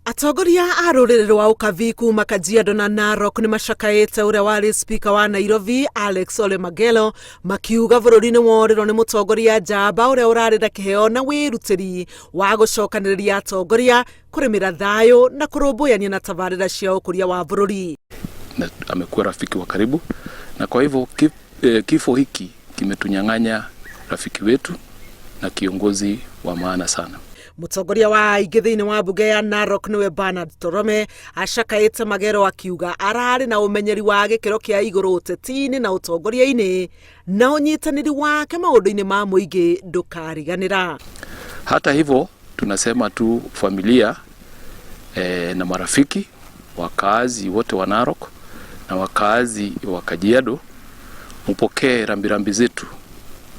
Atongoria a rũrĩrĩ rwa Ũkabi kuma Kajiado na Narok nĩ macakaĩte ũrĩa warĩ spika wa Nairobi Alex Ole Magelo makiuga bũrũri nĩ worĩrwo nĩ mũtongoria njamba ũrĩa ũrarĩ na kĩheo na wĩrutĩri wa gũcokanĩrĩria atongoria kũrĩmĩra thayũ na kũrũmbũyania na tabarĩra cia ũkũria wa bũrũri. Na amekuwa rafiki wa karibu na kwa hivyo kifo hiki kimetunyang'anya rafiki wetu na kiongozi wa maana sana. Mũtongoria wa aingĩ thĩinĩ wa mbunge ya Narok nĩwe Bernard Torome acakaĩte Magero akiuga ararĩ na ũmenyeri wa gĩkĩro kĩa igũrũ ũteti-inĩ na ũtongoria-inĩ na ũnyitanĩri wake maũndũ-inĩ ma mũingĩ ndũkariganĩra. Hata hivyo tunasema tu familia na marafiki, wakaazi wote wa Narok na wakaazi wa Kajiado, mpokee rambirambi zetu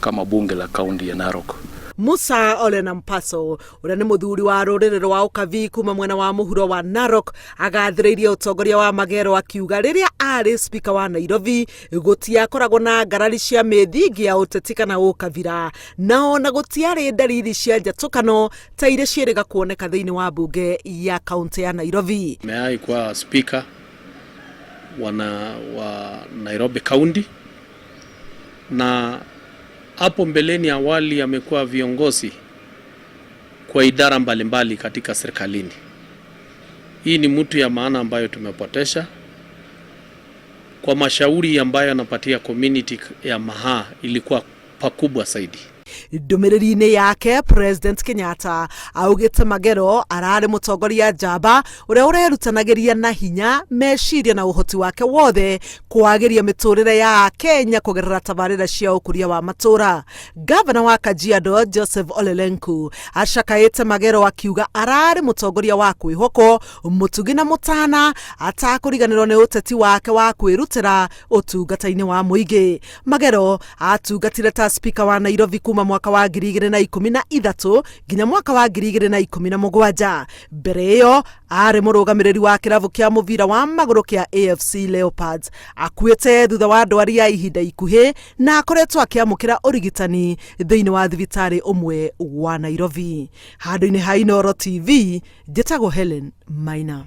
kama bunge la kaunti ya Narok. Musa Ole Nampaso ũrĩa nĩ mũthuri wa rũrĩrĩ rwa Ũkabi kuma mwena wa mũhuro wa Narok agathĩrĩirie ũtongoria wa Magero akiuga rĩrĩa arĩ spika wa Nairobi gũtiakoragwo na ngarari cia mĩthingi ya ũteti kana ũkabira na ona gũtiarĩ ndariri cia njatũkano ta iria ciĩrĩga kuoneka thĩinĩ wa mbunge ya kaunti ya Nairobi. Amewahi kuwa speaker wa Nairobi County na hapo mbeleni awali amekuwa viongozi kwa idara mbalimbali katika serikalini. Hii ni mtu ya maana ambayo tumepotesha. Kwa mashauri ambayo anapatia community ya Mahaa ilikuwa pakubwa zaidi. Ndũmĩrĩri-inĩ yake President Kenyatta augĩte Magero ararĩ mũtongoria njamba ũrĩa ũrerutanagĩria na hinya meciria na ũhoti wake wothe kwagĩria mĩtũrĩre ya Kenya kũgerera tabarĩra cia ũkũria wa matũra. Gavana wa Kajiado Joseph Ole Lenku acakaĩte Magero akiuga ararĩ mũtongoria wa kwĩhokwo, mũtugi na mũtana atakũriganĩrwo nĩ ũteti wake wa kwĩrutĩra ũtungata-inĩ wa mũingĩ. Magero atungatire ta spika wa Nairobi kuma mwaka wa 2013 nginya mwaka wa 2017. Mbere ĩyo arĩ mũrũgamĩrĩri wa kĩrabu kĩa mũbira wa magũrũ kĩa AFC Leopards. Akuĩte thutha wa ndwari ya ihinda ikuhĩ na akoretwo akĩamũkĩra ũrigitani thĩinĩ wa thibitarĩ ũmwe wa Nairobi. Handũ-inĩ ha Inooro TV, njĩtagwo Helen Maina.